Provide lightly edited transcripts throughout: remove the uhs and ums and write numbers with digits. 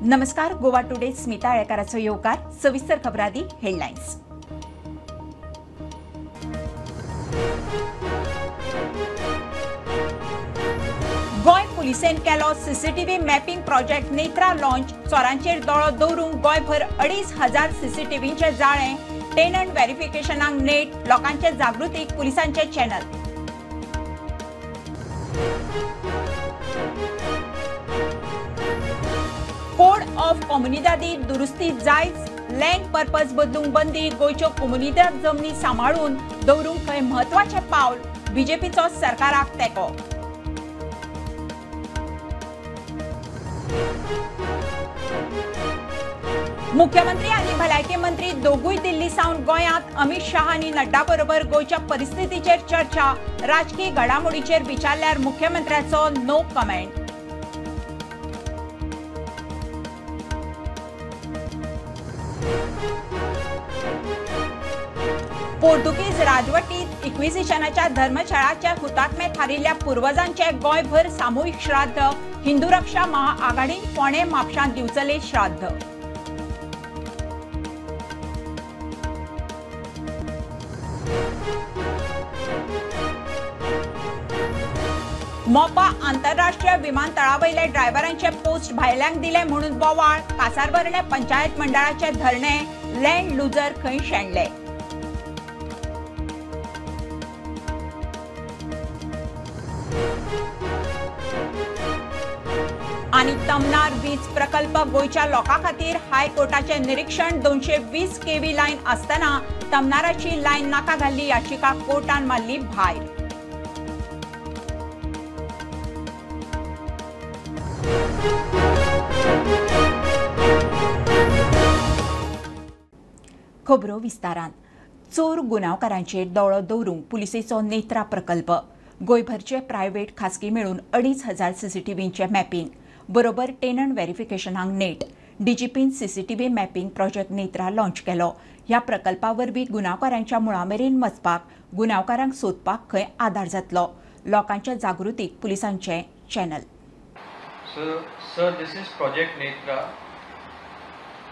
नमस्कार, गोवा टुडे स्मिता आळेकाराचो येवकार. सविस्तर खबरादी हेडलायन्स. गोंय पुलिसेन केलो CCTV mapping project Netra launch. चोरांचेर दोळो दवरूंक गोंयभर 2500 सीसीटीव्हींचे जाळें. टेनंट व्हेरिफिकेशनाक नेट, लोकांचे जागृतीक पुलिसांचे चॅनल. कोड ऑफ कोमुनिदादी दुरुस्ती जायच, लँड पर्पज बदलूंक बंदी. गोंयच्यो कोमुनिदाद जमनी सांबाळून दवरूंक खंय म्हत्वाचें पावल. बीजेपीचो सरकाराक तेंको. मुख्यमंत्री आनी भलायकी मंत्री दोगूय दिल्ली सावन गोंयांत. अमित शाह आनी नड्डा बरोबर गोंयच्या परिस्थितीचेर चर्चा. राजकी घडामोडीचेर विचारल्यार मुख्यमंत्र्याचो नो कमेंट. पोर्तुगीज राजवटीत इक्विजिशनाच्या धर्मछळाच्या हुतात्मे थारिल्ल्या पूर्वजांचे गोंयभर सामूहिक श्राद्ध. हिंदू रक्षा महाआघाडीन फोंडें म्हापशांत दिवचले श्राद्ध. मोपा आंतरराष्ट्रीय विमानतळावयले ड्रायव्हरांचे पोस्ट भायल्यांक दिले म्हणून बोवाळ. कासारवर्णे पंचायत मंडळाचे धरणे. लँड लुजर खंय शेणले. आनी तमनार वीज प्रकल्प गोंयच्या लोकां खातीर हायकोर्टाचें निरीक्षण. 220 केव्ही लायन आसतना तमनाराची लायन नाका घाल्ली याचिका कोर्टान मारली भायर. खबरो विस्तारान. चोर गुन्यांवकारांचेर दोळो दवरूंक पुलिसेचो नेत्रा प्रकल्प. गोंयभरचे प्रायव्हेट खासगी मेळून 2500 सीसीटीव्हींचें मॅपिंग बरोबर टेनंट व्हेरिफिकेशनाक नेट. डीजीपीन CCTV mapping project Netra launch केलो. ह्या प्रकल्पा वरवीं गुन्यांवकारांच्या मुळा मेरेन वचपाक, गुन्यांवकारांक सोदपाक खंय आदार जातलो. लोकांच्या जागृतीक पुलिसांचें channel. So, sir, this is Project Netra.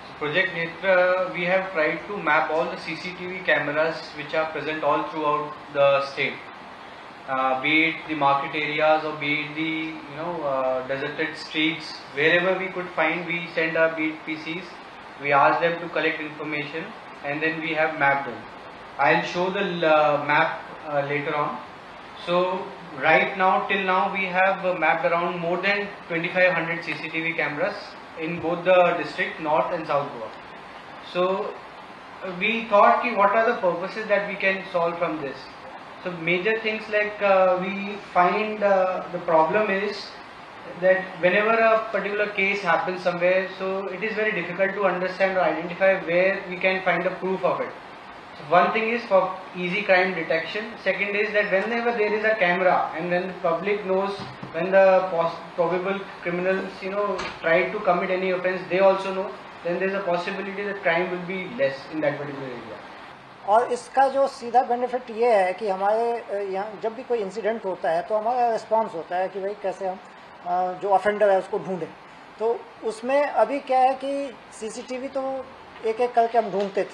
So, Project Netra, we have tried to map all the CCTV cameras which are present all throughout the state, be it the market areas or be it the deserted streets. Wherever we could find, we send our beat PCs. We ask them to collect information, and then we have mapped them. I'll show the map later on. So right now, till now, we have mapped around more than 2500 CCTV cameras in both the district, North and South Goa. So we thought ki what are the purposes that we can solve from this. So major things like we find the problem is that whenever a particular case happens somewhere, so it is very difficult to understand or identify where we can find the proof of it. So one thing is for easy crime detection. Second is that whenever there is a camera and when the public knows, when the probable criminals try to commit any offense, they also know, then there is a possibility that crime will be less in that particular area. और इसका जो सीधा benefit ये है कि हमारे यहाँ जब भी कोई इंसिडेंट होता है तो हमारा रिस्पॉन्स होता है कि भाई कैसे हम जो ऑफेंडर है उसको ढूंढें. तो उसमें अभी क्या है कि सीसीटीवी तो एक एक करके हम ढूंढते थे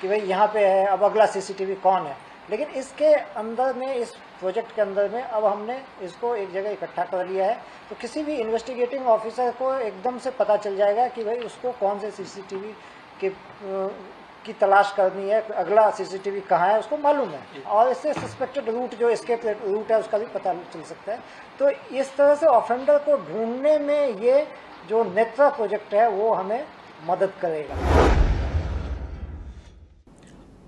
कि भाई यहाँ पे है, अब अगला सीसीटीवी कौन है. लेकिन इसके अंदर में, इस प्रोजेक्ट के अंदर में अब हमने इसको एक जगह इकट्ठा कर लिया है, तो किसी भी इन्वेस्टिगेटिंग ऑफिसर को एकदम से पता चल जाएगा कि भाई उसको कौन से सीसीटीवी की तलाश करनी है, अगला सीसीटीवी कहाँ है उसको मालूम है. और इससे सस्पेक्टेड रूट, जो एस्केप रूट है, उसका भी पता चल सकता है. तो इस तरह से ऑफेंडर को ढूंढने में ये जो नेत्रा प्रोजेक्ट है वो हमें मदद करेगा.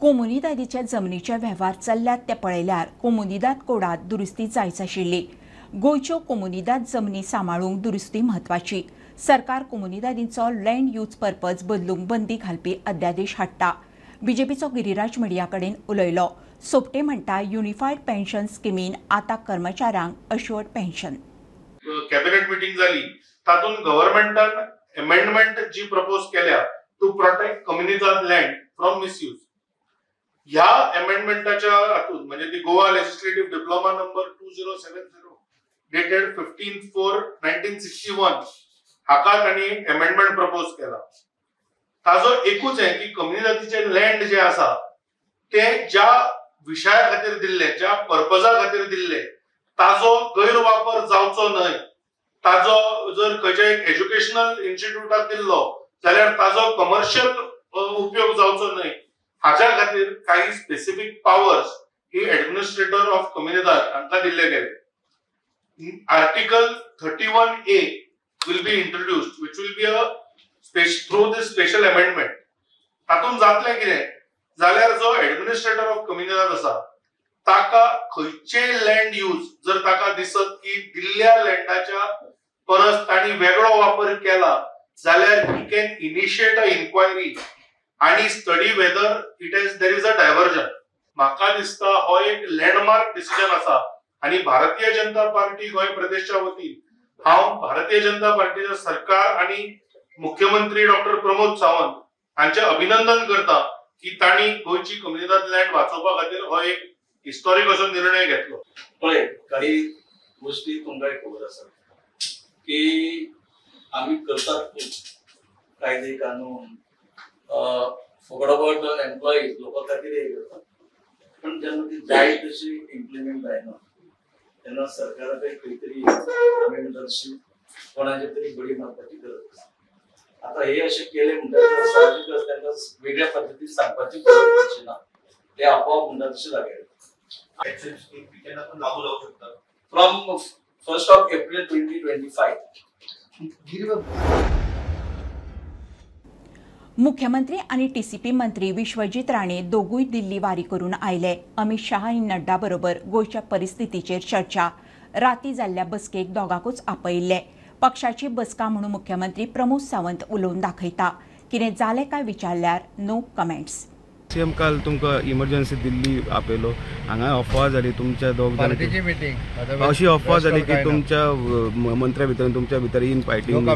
कोमुनिदादीच्या जमनीचे वेव्हार चल्ल्यात ते पळयल्यार कोमुनिदाद कोडात दुरुस्ती जायच आशिल्ली. गोंयच्यो कोमुनिदाद जमनी सांबाळूंक दुरुस्ती म्हत्वाची. सरकार कोमुनिदादींचो लँड यूज पर्पज बदलूंक बंदी घालपी अध्यादेश हाडटा. बीजेपीचो गिरिराज मिडिया कडेन उलयलो. सोपटे म्हणटा युनिफायड पेन्शन स्किमीन आतां कर्मचाऱ्यांक अश्युअर्ड पेन्शन. कॅबिनेट मिटींग जाली तातूंत गव्हर्मेंटान एमेंडमेंट जी प्रपोज केल्या टू प्रोटेक्ट कोमुनिदाद लँड फ्रॉम मिसयूज, ह्या एमेंडमेंटाच्या हातूंत म्हणजे ती Goa legislative diploma number 2070 dated 15/4/1961 हाका तांणी एमेंडमेंट प्रपोज केला. ताजो एकूच आहे की कम्युनिदादीचे लँड जे आसा ते ज्या विशया खातीर दिल्ले, ज्या पर्पजा खातीर दिल्ले ताजो गैरवापर जावचो न्हय. ताजो जर खंयच्या एक एज्युकेशनल इन्स्टिट्यूटाक दिल्लो जाल्यार ताजो कमर्शियल उपयोग जावचो न्हय, हाच्या खातीर काही specific powers he administrator of Comunidade हांकां दिल्ले गेले. Article 31A will be introduced, which will be a through this special amendment. तातूंत जातलें कितें जाल्यार जो एडमिनिस्ट्रेटर ऑफ कम्युनिदाद आसा ताका खंयचे लँड यूज जर ताका दिसत की दिल्ल्या लँडाच्या परस तांणी वेगळो वापर केला जाल्यार he can initiate a inquiry आणि study whether it is there is a diversion. म्हाका दिसता हो एक लँडमार्क डिसिजन आसा आणि भारतीय जनता पार्टी गोंय प्रदेशच्या वतीन हांव भारतीय जनता पार्टीच्या सरकार आणि मुख्यमंत्री डॉक्टर प्रमोद सावंत हांचे अभिनंदन करता की तांणी गोंयची कम्युनिदाद लँड वाचोवपा खातीर हो एक हिस्टॉरीक असो निर्णय घेतलो. पळय, काही गोष्टी तुमकां खबर आसा की आमी करतात खूब कायदे कानून फॉर अबाउट एम्प्लॉईज लोकां खातीर हे करतात, पण जेन्ना ती जाय तशी इम्प्लिमेंट जायना तेन्ना सरकाराक खंय तरी आमी म्हणटा तशी कोणाचे तरी बडी मारपाची गरज आसा. आता हे अशें केलें म्हणटा साहजिकच तांकां वेगळ्या पद्दतीन सांगपाची गरज पडची ना, ते आपोआप म्हणटा तशें जागे. लागू जावंक शकता from 1st of April 2025. मुख्यमंत्री आनी टीसीपी मंत्री विश्वजीत राणे दोगूय दिल्ली वारी करून आयले. अमित शाह आनी नड्डा बरोबर गोंयच्या परिस्थितीचेर चर्चा. राती जाल्ल्या बसकेक दोगांकूच आपयिल्ले. पक्षाची बसका म्हणून मुख्यमंत्री प्रमोद सावंत उलोवन दाखयता. कितें जालें काय विचारल्यार नो कमेंट्स. सीएम काल तुमकां इमर्जन्सी दिल्ली आपयलो, हांगा अफवा जाली तुमच्या दोग पार्टीची मिटींग अशी अफवा जाली की तुमच्या मंत्र्या भितर तुमच्या भितर इन फायटींग.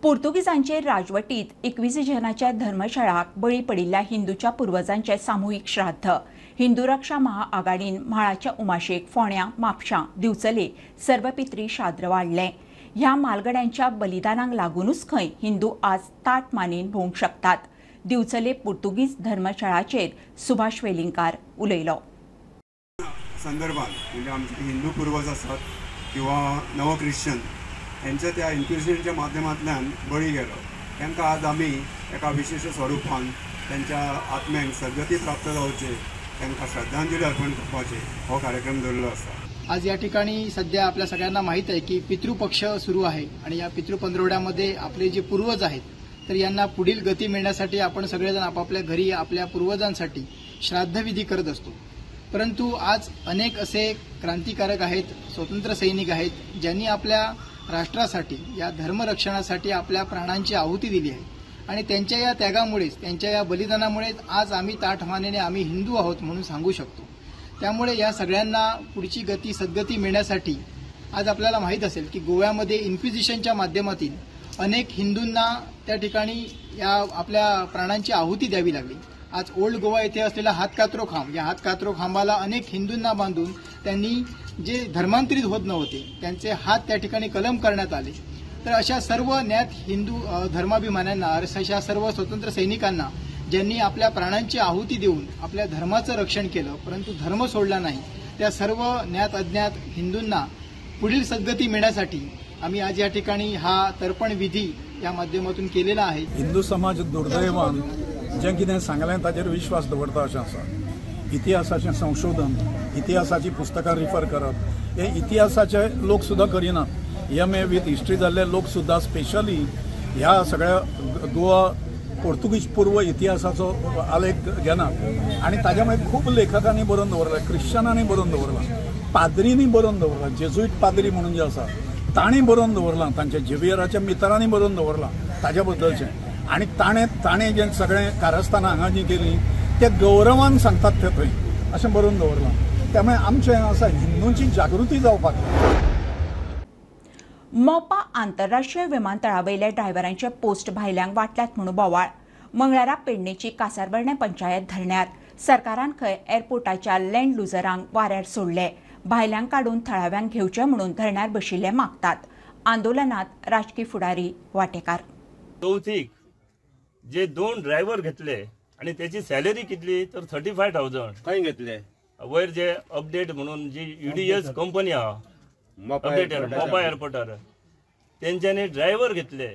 पुर्तुगीजांचे राजवटीत इक्विजिशनाच्या धर्मशाळाक बळी पडिल्ल्या हिंदूच्या पुर्वजांचे सामुहीक श्राद्ध. हिंदू रक्षा महाआघाडीन म्हाळाच्या उमाशेक फोंड्यां, म्हापशां, दिवचले सर्वपित्री श्राद्ध वाडलें. ह्या मालगड्यांच्या बलिदानाक लागूनच खंय हिंदू आज ताट मानेन भोवंक शकतात. दिवचले पुर्तुगीज धर्मशाळाचेर सुभाष वेलिंगकार उलयलो. संदर्भात म्हणजे आमचे हिंदू पूर्वज आसात किंवा नव ख्रिश्चन यांच्या त्या इन्क्विजिशनच्या माध्यमांतल्यान बळी गेलो तांकां आज आमी एका विशेष स्वरुपान त्यांच्या आत्म्यांक सद्गती प्राप्त जावचे, तांकां श्रद्धांजली अर्पण करपाचे हो कार्यक्रम दवरिल्लो आसा. आज या ठिकाणी सध्या आपल्या सगळ्यांना माहीत आहे की पितृपक्ष सुरू आहे आणि या पितृपंधरवड्यामध्ये आपले जे पूर्वज आहेत तर यांना पुढील गती मिळण्यासाठी आपण सगळेजण आपापल्या घरी आपल्या पूर्वजांसाठी श्राद्धविधी करत असतो. परंतु आज अनेक असे क्रांतिकारक आहेत, स्वतंत्र सैनिक आहेत ज्यांनी आपल्या राष्ट्रासाठी या धर्मरक्षणासाठी आपल्या प्राणांची आहुती दिली आहे आणि त्यांच्या या त्यागामुळेच, त्यांच्या या बलिदानामुळेच आज आम्ही ताठमानेने आम्ही हिंदू आहोत म्हणून सांगू शकतो. त्यामुळे या सगळ्यांना पुढची गती सद्गती मिळण्यासाठी आज आपल्याला माहीत असेल की गोव्यामध्ये इन्क्विजिशनच्या माध्यमातून अनेक हिंदूंना त्या ठिकाणी या आपल्या प्राणांची आहुती द्यावी लागली. आज ओल्ड गोवा येथे असलेला हातकात्रो खांब, या हातकात्रो खांबाला अनेक हिंदूंना बांधून त्यांनी जे धर्मांतरित होत नव्हते त्यांचे हात त्या ठिकाणी कलम करण्यात आले. तर अशा सर्व ज्ञात हिंदू धर्माभिमान्यांना, अशा सर्व स्वतंत्र सैनिकांना ज्यांनी आपल्या प्राणांची आहुती देऊन आपल्या धर्माचं रक्षण केलं परंतु धर्म सोडला नाही, त्या सर्व ज्ञात अज्ञात हिंदूंना पुढील सद्गती मिळण्यासाठी आम्ही आज या ठिकाणी हा तर्पण विधी या माध्यमातून केलेला आहे. हिंदू समाज दुर्दैवान जें कितें सांगलें ताचेर विश्वास दवरता अशें आसा. इतिहासाचें संशोधन, इतिहासाची पुस्तकां रिफर करप हे इतिहासाचे लोक सुद्दां करिनात. एम ए विथ हिस्ट्री जाल्ले लोक सुद्दां स्पेशली ह्या सगळ्या गोवा पोर्तुगीज पूर्व इतिहासाचो आलेख घेनात आनी ताज्या मुळे खूब लेखकांनी बरोवन दवरला, क्रिश्चनांनी बरोवन दवरला, पाद्रींनी बरोवन दवरला, जेजुईट पाद्री म्हणून जे आसा तांणी बरोवन दवरलां, तांच्या झेवियराच्या मित्रांनी बरोवन दवरलां ताज्या बद्दलचें. आनी ताणें जें सगळें कारस्थानां हांगा जीं केलीं ते गौरवान सांगतात ते थंय अशें बरोवन दवरलां. त्यामुळे आमचें आसा हिंदूंची जागृती जावपाक. मोपा आंतरराष्ट्रीय विमानतळावयल्या ड्रायव्हरांचे पोस्ट भायल्यांक वाटल्यात म्हणून बोवाळ. मंगळारा पेडणेची कासारवर्णे पंचायत धरण्यार सरकारान खंय एअरपोर्टाच्या लँड लुजरांक वाऱ्यार सोडले. भायल्यांक काडून थळाव्यांक घेवचे म्हणून धरण्यार बशिल्ले मागतात. आंदोलनात राजकी फुडारी वांटेकार. चवथीक जे 2 ड्रायव्हर घेतले आणि त्याची सॅलरी कितली तर 35,000. खंय घेतले? वयर जे अपडेट म्हणून जी UDS company आहा अपडेट मोपा एअरपोर्टार तेंच्यांनी ड्रायव्हर घेतले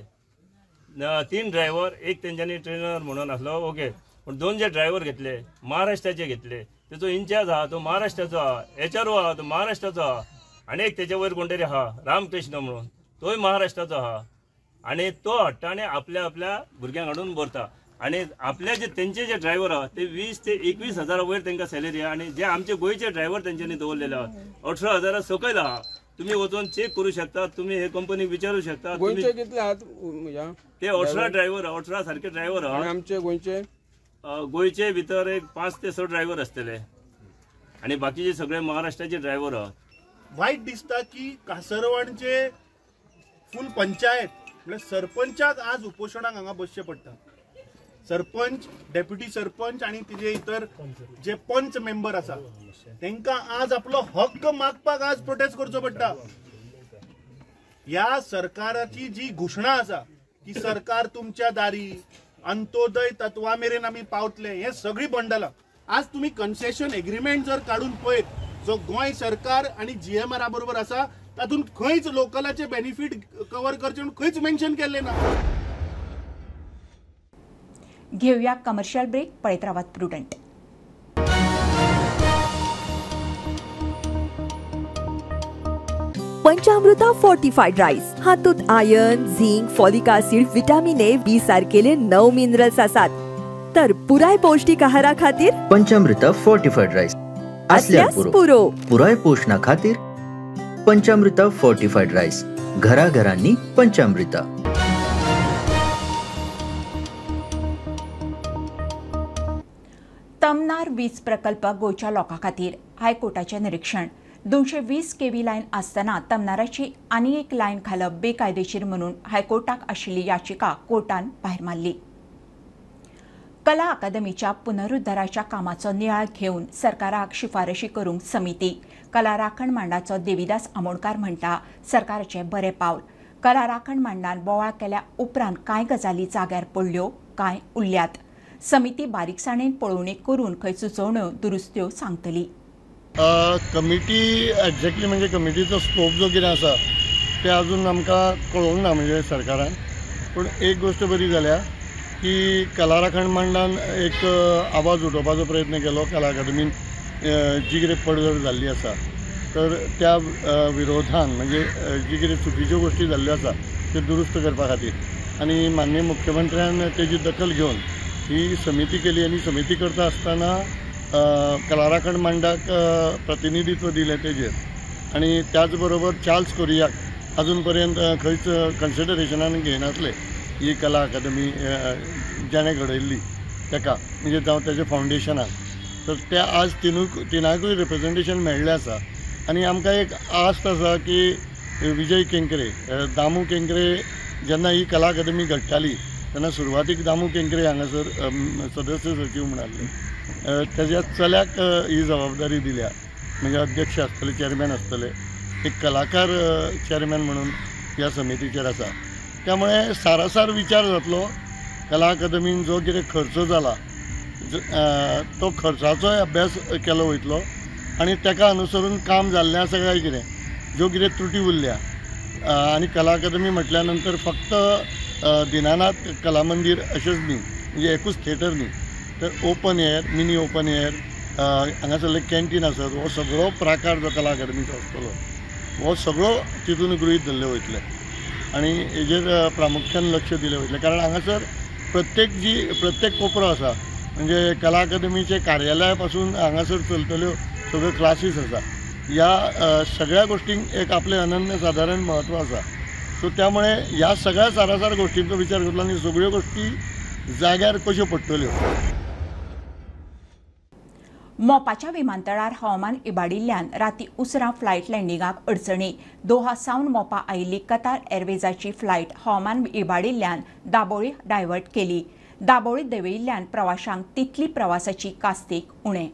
3 ड्रायव्हर, एक तेंच्यांनी ट्रेनर म्हणून आसलो ओके, पण 2 जे ड्रायव्हर घेतले महाराष्ट्राचे घेतले, तेचो इन्चार्ज आहा तो महाराष्ट्राचो आहा, HRO आहा तो महाराष्ट्राचो आहा, आनी एक तेच्या वयर कोण तरी आहा रामकृष्ण म्हणून तोय महाराष्ट्राचो आहा, आनी तो हाडटा आनी आपल्या आपल्या भुरग्यांक हाडून भरता. आनी आपल्या जे तेंचे जे ड्रायव्हर आहा ते 20 ते 21 हजारा वयर तांकां सॅलरी आहा, आनी जे आमचे गोंयचे ड्रायव्हर तेंच्यांनी दवरलेले आहा 18 हजारा सकयल आहा. तुम्ही वचून चेक करू शकता, तुम्ही हे कंपनीक विचारू शकता. गोंयचे कितले आहात? ते 18 ड्रायव्हर, 18 सारखे ड्रायव्हर आहा. आमचे गोंयचे गोंयचे भितर एक 5 ते 6 ड्रायव्हर आसतले आनी बाकीचे सगळे महाराष्ट्राचे ड्रायव्हर आहात. वायट दिसता की कासरवाडचे फूल पंचायत म्हळ्यार सरपंचाक आज उपोशणाक हांगा बसचें पडटा. सरपंच, डेप्युटी सरपंच आनी तिजे इतर जे पंच मेंबर आसा तांकां आज आपलो हक्क मागपाक आज प्रोटेस्ट करचो पडटा. ह्या सरकाराची जी घोशणा आसा की सरकार तुमच्या दारी, अंत्योदय तत्वा मेरेन आमी पावतले, हे सगळी बंडलां. आज तुमी कन्सेशन एग्रीमेंट जर काडून पळयत जो गोंय सरकार आनी GMR बरोबर आसा तातूंत खंयच लोकलाचे बेनिफीट कवर करचे म्हणून खंयच मेन्शन केल्लें ना. घेऊया कमर्शियल ब्रेक. पळयत रावात प्रुडंट. पंचामृता फोर्टिफाईड राईस हातूंत iron, zinc, folic acid, vitamin A, B सारकेले 9 मिनरल्स आसात. तर पुराय पौष्टिक आहारा खातीर पंचामृता फोर्टिफाईड राईस असल्यार पुरो. पुराय पोषणा खातीर पंचामृता फोर्टिफाईड राईस, घराघरांनी पंचामृता. तमनार वीज प्रकल्प गोंयच्या लोकां खातीर हायकोर्टाचें निरीक्षण. 220 केव्ही लायन आसतना तमनाराची आनी एक लायन घालप बेकायदेशीर म्हणून हायकोर्टाक आशिल्ली याचिका कोर्टान भायर मारली. कला अकादमीच्या पुनरुद्धाराच्या कामाचो नियाळ घेवन सरकाराक शिफारशी करूंक समिती. कला राखण मांडाचो देवीदास आमोणकार म्हणटा सरकाराचें बरें पावल. कला राखण मांडान बोवाळ केल्या उपरांत कांय गजाली जाग्यार पडल्यो, कांय उरल्यात. समिती बारीकसाणेन पळोवणी करून खंय सुचोवण्यो दुरुस्त्यो सांगतली. कमिटी एक्झॅक्टली म्हणजे कमिटीचो स्कोप जो कितें आसा ते अजून आमकां कळोवंक ना म्हणजे सरकारान. पूण एक गोश्ट बरी जाल्या की कला राखण मंडळान एक आवाज उठोवपाचो प्रयत्न केलो. कला अकादमीन जी कितें पडझड जाल्ली आसा तर त्या विरोधान म्हणजे जी कितें चुकीच्यो गोश्टी जाल्ल्यो आसा त्यो दुरुस्त करपा खातीर आनी माननीय मुख्यमंत्र्यान तेजी दखल घेवन ही समिती केली. आनी समिती करता आसतना कला राखण मंडळाक प्रतिनिधित्व दिलें तेजेर आनी त्याच बरोबर चार्ल्स कोरियाक अजून पर्यंत खंयच कन्सिडरेशनान घेयनासले ही कला अकादमी जेणे घडयल्ली ताका म्हणजे जावं तेजे फावंडेशनाक, तर ते आज तिनाकूय रिप्रेजेंटेशन मेळ्ळें आसा. आनी आमकां एक आस्त आसा की विजय केंकरे, दामू केंकरे जेन्ना ही कला अकादमी घडटाली तेन्ना सुरवातीक दामू केंकरे हांगासर सदस्य सचीव म्हूण आसले. तेज्या चल्याक ही जबाबदारी दिल्या म्हणजे अध्यक्ष आसतले, चेअरमॅन आसतले, एक कलाकार चेअरमॅन म्हणून ह्या समितीचेर आसा. त्यामुळे सारासार विचार जातलो. कला अकादमीन जो कितें खर्च जाला तो खर्चाचोय अभ्यास केलो वयतलो आनी ताका अनुसरून काम जाल्लें आसा काय कितें, ज्यो कितें त्रुटी उरल्या. आनी कला अकादमी म्हटल्या नंतर फक्त दीनानाथ कला मंदीर अशेंच न्ही, म्हणजे एकूच थिएटर न्ही, तर open air, mini open air, हांगासरलें canteen आसत, हो सगळो प्रकार जो कला अकादमीचो आसतलो हो सगळो तितून गृहीत धरले वयतले आनी हेजेर प्रामुख्यान लक्ष दिलें वयतलें. कारण हांगासर प्रत्येक कोपरो आसा म्हणजे कला अकादमीचे कार्यालया पासून हांगासर चलतल्यो सगळ्यो क्लासीस आसा. ह्या सगळ्या गोष्टींक एक आपलें अनन्य सादारण म्हत्व आसा. सो त्यामुळे ह्या सगळ्या सारासार गोष्टींचो विचार करतलो आनी सगळ्यो गोष्टी जाग्यार कश्यो पडटल्यो. मोपाच्या विमानतळार हवामान इबाडिल्ल्यान राती उसरां फ्लायट लँडिंगाक अडचणी. दोहा सावन मोपा आयिल्ली कतार एअरवेजाची फ्लायट हवामान इबाडिल्ल्यान दाबोळी डायव्हर्ट केली. दाबोळी देंवयिल्ल्यान प्रवाशांक तितली प्रवासाची कास्तीक उणें.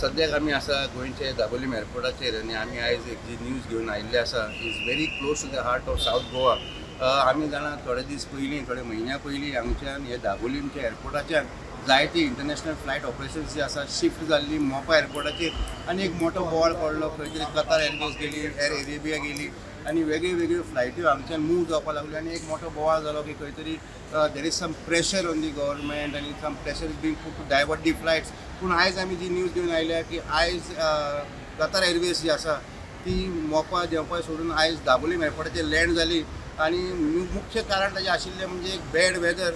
सद्याक आमी आसा गोंयचे दाबोलीम एअरपोर्टाचेर आनी आमी आयज एक जी न्यूज घेवन आयिल्ले आसा is very close to the heart of South Goa. आमी जाणा थोडे दीस पयलीं, थोडे म्हयन्या पयलीं हांगच्यान हे दाबोलीमच्या एअरपोर्टाच्यान जायती इंटरनॅशनल फ्लायट ऑपरेशन्स जे आसा शिफ्ट जाल्ली मोपा एअरपोर्टाचेर आनी एक मोठो बोवाळ पडलो. खंय तरी कतार एअरवेज गेली, एअर अरेबिया गेली आनी वेगळ्यो वेगळ्यो फ्लायट्यो हांगच्यान मूव जावपाक लागल्यो आनी एक मोठो बोवाळ जालो की खंय तरी there is some pressure on the government आनी some pressure is being put to divert the flights. पूण आयज आमी जी न्यूज घेवन आयल्या की आयज कतार एअरवेज जी आसा ती मोपा देंवपा सोडून आयज दाबोलीम एअरपोर्टाचेर लँड जाली आनी मुख्य कारण ताजें आशिल्लें म्हणजे एक बॅड वेदर.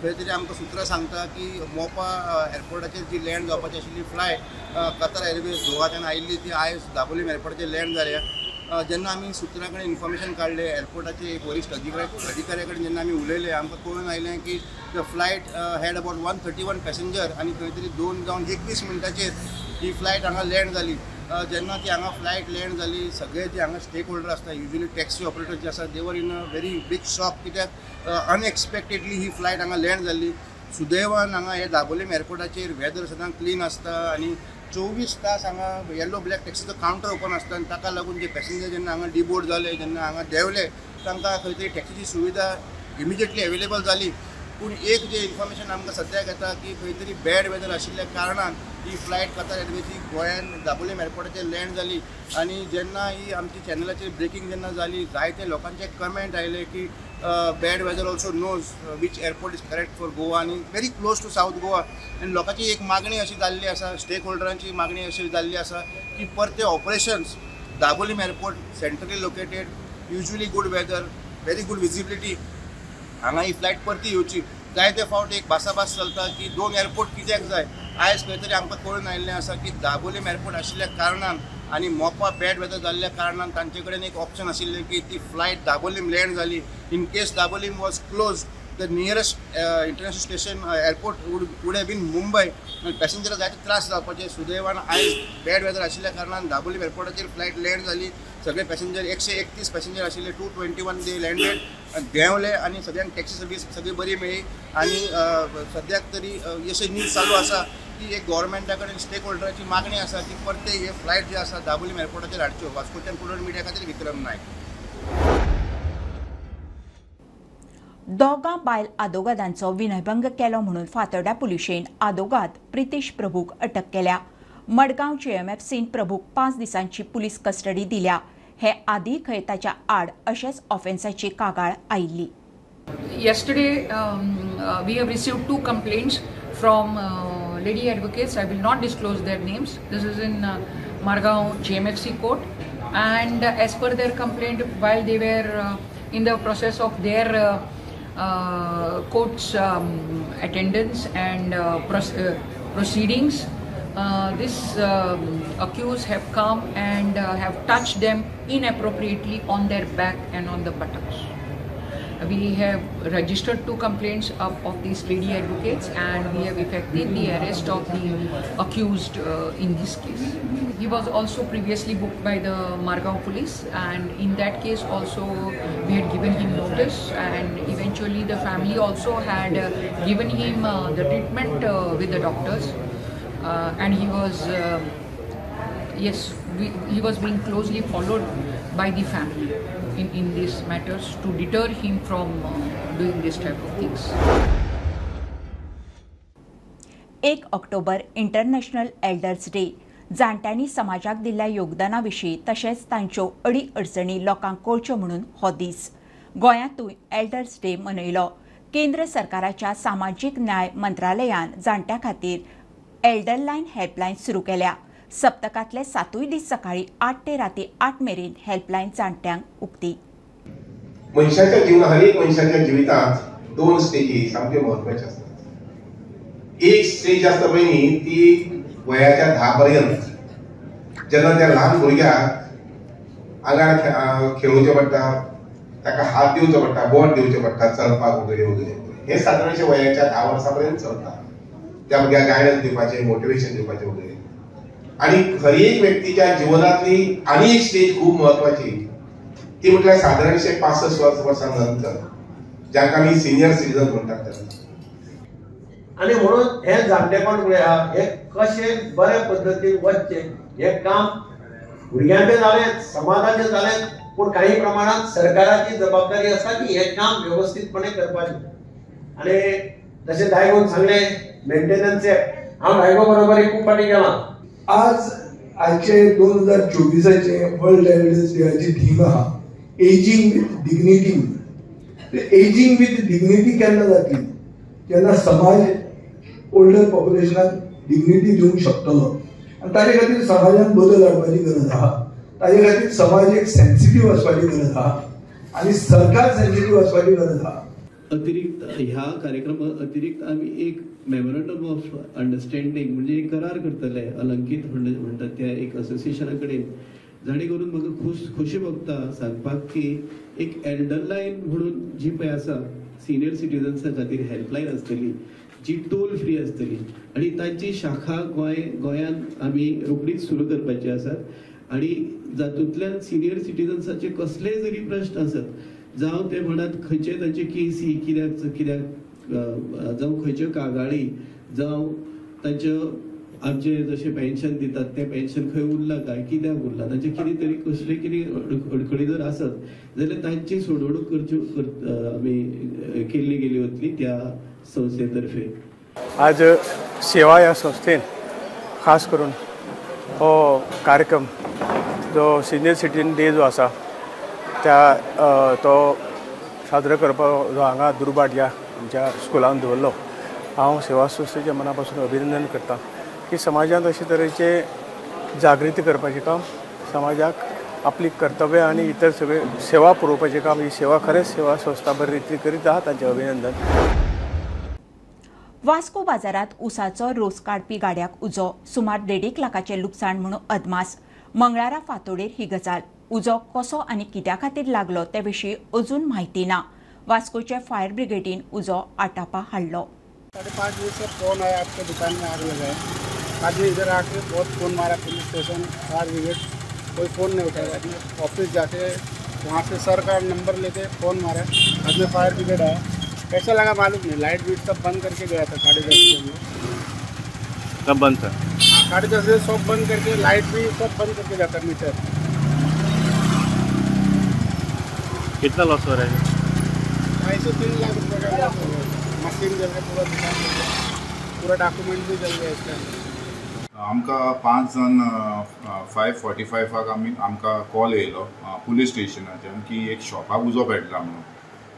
खंय तरी आमकां सुत्रां सांगता की मोपा एअरपोर्टाचेर जी लँड जावपाची आशिल्ली फ्लायट कतार एअरवेज गोवाच्यान आयिल्ली ती आयज दाबोलीम एअरपोर्टाचेर लँड जाल्या. जेन्ना आमी सुत्रां कडेन इन्फॉर्मेशन काडलें, एअरपोर्टाचे एक वरिश्ठ अधिकाऱ्या कडेन जेन्ना आमी उलयले, आमकां कळून आयलें की the flight had about 131 passenger आनी खंय तरी 2 जावन 21 मिनटाचेर ही फ्लायट हांगा लँड जाली. जेन्ना ती हांगा फ्लायट लँड जाली, सगळे जे हांगा स्टेक होल्डर आसता, युजली टॅक्सी ऑपरेटर जे आसा, they were in a very big shock कित्याक अनएक्सपेक्टेडली ही फ्लायट हांगा लँड जाली. सुदैवान हांगा हे दाबोलीम एअरपोर्टाचेर वेदर सदां क्लीन आसता आनी 24 तास हांगा येल्लो ब्लॅक टॅक्सीचो कावंटर ओपन आसता आनी ताका लागून जे पॅसेंजर जेन्ना हांगा डिबोर्ड जाले, जेन्ना हांगा देंवले, तांकां खंय तरी टॅक्सीची सुविधा इमिजिएटली अवेलेबल जाली. पूण एक जे इन्फॉर्मेशन आमकां सद्याक येता की खंय तरी बॅड वेदर आशिल्ल्या कारणान ही फ्लायट कतार एअरवेजी गोंयान दाबोलीम एअरपोर्टाचेर लँड जाली आनी जेन्ना ही आमची चॅनलाचेर ब्रेकींग जेन्ना जाली, जायते लोकांचे कमेंट आयले की bad weather also knows which airport is correct for Goa आनी very close to South Goa. आनी लोकांची एक मागणी अशी जाल्ली आसा, स्टेक होल्डरांची मागणी अशी जाल्ली आसा की परते operations Dabolim airport centrally located, usually good weather, very good visibility, हांगा ही फ्लायट परती येवची. जायते फावट एक भासाभास चलता की 2 एअरपोर्ट कित्याक जाय. आयज खंय तरी आमकां कळून आयिल्लें आसा की दाबोलीम एअरपोर्ट आशिल्ल्या कारणान आनी मोपा बॅड वेदर जाल्ल्या कारणान तांचे कडेन एक ऑप्शन आशिल्लें की ती फ्लायट दाबोलीम लँड जाली. In case Dabolim was close, the nearest international station airport would have been Mumbai. पॅसेंजराक जायते त्रास जावपाचे. सुदैवान आयज बॅड वेदर आशिल्ल्या कारणान दाबोलीम एअरपोर्टाचेर फ्लायट लँड जाली. सगळे पॅसेंजर 131 पॅसेंजर आशिल्ले, 221 दे लँडेड, देंवले आनी सगळ्यांक टॅक्सी सर्वीस सगळी बरी मेळ्ळी. आनी सद्याक तरी अशें न्यूज चालू आसा की एक गव्हर्मेंटा कडेन स्टेक होल्डराची मागणी आसा की परते हे फ्लायट जे आसा दाबोलीम एअरपोर्टाचेर हाडच्यो. वास्कोच्यान प्रुडंट मिडिया खातीर विक्रम नायक. दोगां बायल आदोगादांचो विनयभंग केलो म्हणून फातोर्डा पुलिशेन आदोगाद प्रितेश प्रभूक अटक केल्या. मडगांव जेएमएफसीन प्रभूक 5 दिसांची पुलीस कस्टडी दिल्या. हे आदी खंय ताच्या आड अशेच ऑफेन्साची कागाळ आयिल्ली. Yesterday we have received 2 complaints from lady advocates. I will not disclose their names. This is in Margao JMFC court, and as per their complaint, while they were in the process of their court's attendance and proceedings, this accused have come and have touched them inappropriately on their back and on the buttocks. We have registered 2 complaints of these lady advocates, and we have effected the arrest of the accused in this case. He was also previously booked by the Margao police, and in that case also we had given him notice, and eventually the family also had given him the treatment with the doctors, and he was he was being closely followed by the family in these matters to deter him from doing this type of things. 1 October international elders day. जाणट्यांनी समाजाक दिल्ल्या योगदाना विशीं तशेंच तांच्यो अडी अडचणी लोकांक कळच्यो म्हणून हो दीस. गोंयांतूय एल्डर्स डे मनयलो. केंद्र सरकाराच्या सामाजीक न्याय मंत्रालयान जाणट्यां खातीर एल्डरलायन हेल्पलायन सुरू केल्या. सप्तकांतले 7 दीस सकाळी 8 ते राती 8 मेरेन हेल्पलायन जाणट्यांक उक्ती. मनशाच्या जीवनात, हर एक मनशाच्या जिवितांत 2 स्टेजी सामक्यो म्हत्वाच्यो आसतात. एक स्टेज आसता पळय न्ही, ती वयाच्या 10 पर्यंत, जेन्ना त्या ल्हान भुरग्याक आंगार खेळोवचें पडटा, ताका हात दिवचो पडटा, बोट दिवचें पडटा चलपाक वगैरे वगैरे. हे सादारणशे वयाच्या 10 वर्सां पर्यंत चलता. त्या भुरग्याक गायडन्स दिवपाचें, मोटिवेशन दिवपाचें वगैरे. आणि हर एक व्यक्तीच्या जीवनातली आणि एक स्टेज खूप महत्वाची, ती म्हटल्यार सादारणशे 65 वर्सां नंतर, जाका आमी सिनियर सिटीजन म्हणटात. आनी म्हणून हें जाणटेपण पळय आहा हें कशें बऱ्या पद्दतीन वचचें हें काम भुरग्यांचें जालें, समाजाचें जालें, पूण काही प्रमाणात सरकाराची जबाबदारी आसा की हें काम वेवस्थीतपणे करपाचें. आनी जशें डायगोन सांगलें मेंटेनन्स एक्ट, हांव डायगो बरोबर खूब फावटी गेलां. आज आयचे 2024 वर्ल्ड एल्डर्स डेची थीम आहा ageing with dignity. Ageing with dignity केन्ना जातली? जेन्ना समाज ओल्डर पॉप्युलेशनाक डिग्निटी दिवंक शकतलो. आनी ताजे खातीर समाजान बदल हाडपाची गरज आहा, ताजे खातीर समाज एक सेन्सिटीव आसपाची गरज आहा आनी सरकार सेन्सिटीव आसपाची गरज आहा. अतिरिक्त ह्या कार्यक्रमा अतिरिक्त आमी एक मेमोरंडम ऑफ अंडरस्टँडींग म्हणजे एक करार करतले अलंकीत म्हणटात त्या एक असोसिएशना कडेन, जाणे करून म्हाका खोशी भोगता सांगपाक की एक एल्डर लायन म्हणून जी पळय आसा सिनियर सिटीजन्सा खातीर हेल्पलायन आसतली जी टोल फ्री आसतली आनी तांची शाखा गोंयांत आमी रोखडीच सुरू करपाची आसात आनी जातूंतल्यान सिनियर सिटीजन्साचे कसलेय जरी प्रश्न आसत जावं ते म्हणत खंयचे तांचे केसी कित्याक कित्याक जावं खंयच्यो कागाळी जावं तांच्यो आमचे जशें पेन्शन दितात तें पेन्शन खंय उरलां काय कित्याक उरलां तांचे कितें तरी कसले कितें अडखळी जर आसत जाल्यार तांची सोडवणूक करची आमी केल्ली गेली वतली त्या संस्थे तर्फे. आज सेवा ह्या संस्थेन खास करून हो कार्यक्रम जो सिनियर सिटीजन डे जो आसा त्या तो साजरो करपाक जो हांगा दुर्भाट ह्या आमच्या स्कुलान दवरलो, हांव सेवा संस्थेच्या मना पासून अभिनंदन करता की समाजांत अशे तरेचे जागृती करपाचें काम, समाजाक आपली कर्तव्य आनी इतर सगळे सेवा पुरोवपाचें काम, ही सेवा खरेंच सेवा संस्था बरे रितीन करीत आहा, तांचें अभिनंदन. वास्को बाजारात उसाचो रोस काडपी गाड्याक उजो, सुमार 1.5 लाखाचें लुकसाण म्हणून अदमास. मंगळारा फांतोडेर ही गजाल. उजो कसो आनी कित्या खातीर लागलो ते विशीं अजून म्हायती ना. वास्कोचे फायर ब्रिगेडीन उजो आटापा हाडलो. 5:30 बजे से फोन आया आपके दुकान में आग लगाए, आदमी इधर आके बहुत फोन मारा, पुलिस स्टेशन फायर ब्रिगेड कोई फोन नहीं उठाया। आदमी ऑफिस जाके वहाँ से सर का नंबर लेके फ़ोन मारा, आदमी फायर ब्रिगेड आया। कैसा लगा मालूम नहीं, लाइट बीट सब बंद करके गया था 10:30 बजे। सब बंद था? 10:30 बजे सब बंद करके, लाइट भी सब बंद करके जाता, मीटर। कितना लॉस हो रहा है? 2.5 से 3 लाख रुपये का लॉस हो गया। मशीन जल गया, पूरा दुकान जल गया, पूरा डॉक्यूमेंट भी जल गया इसका। आमकां 5 जाण 5:45 आमी आमकां कॉल येयलो पुलीस स्टेशनाच्यान की एक शॉपाक उजो पेटला म्हणून.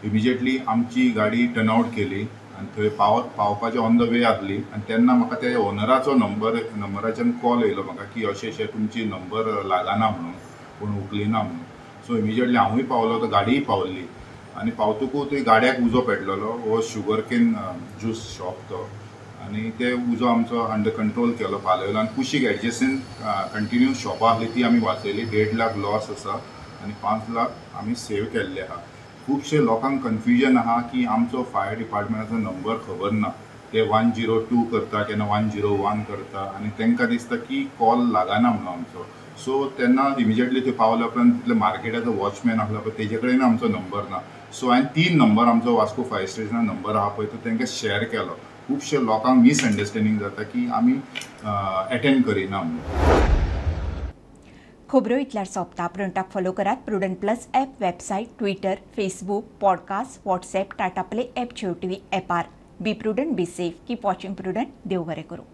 इमिजिएटली आमची गाडी टर्न आवट केली आनी थंय पावपाचे ऑन the way आसली आनी तेन्ना म्हाका त्या ओनराचो नंबराच्यान कॉल येयलो म्हाका की अशें अशें तुमची नंबर लागना म्हणून, कोण उखलिना म्हणून. सो इमिजिएटली हांवूय पावलो, तो गाडीय पावल्ली आनी पावतकूच थंय गाड्याक उजो पेटलेलो. हो शुगर केन ज्यूस शॉप तो, आनी ते उजो आमचो अंडर कंट्रोल केलो, पालयलो आनी कुशीक एडजसंट कंटिन्यू शॉपां आसली ती आमी वाचयली. 1.5 लाख लॉस आसा आनी 5 लाख आमी सेव केल्ले आहा. खुबशे लोकांक कन्फ्युजन आहा की आमचो फायर डिपार्टमेंटाचो नंबर खबर ना, ते 102 करता केन्ना 101 करता आनी तांकां दिसता की कॉल लागना म्हणून आमचो. सो तेन्ना इमिजिएटली थंय पावल्या उपरांत तितले मार्केटाचो वॉचमॅन आसलो पळय तेजे कडेन आमचो नंबर ना. सो हांवें 3 नंबर आमचो वास्को फायर स्टेशना नंबर आहा पळय तो तांकां शेअर केलो. खुबशे लोकांक मिसअंडरस्टँडींग जाता की आमी एटेंड करिना म्हणून. खबरो इतल्यार सोंपता. प्रुडंटाक फॉलो करात Prudent plus app, website, Twitter, Facebook, podcast, WhatsApp, Tata Play app, Jio TV ॲपार. Be prudent, be safe, keep watching Prudent. देव बरें करूं.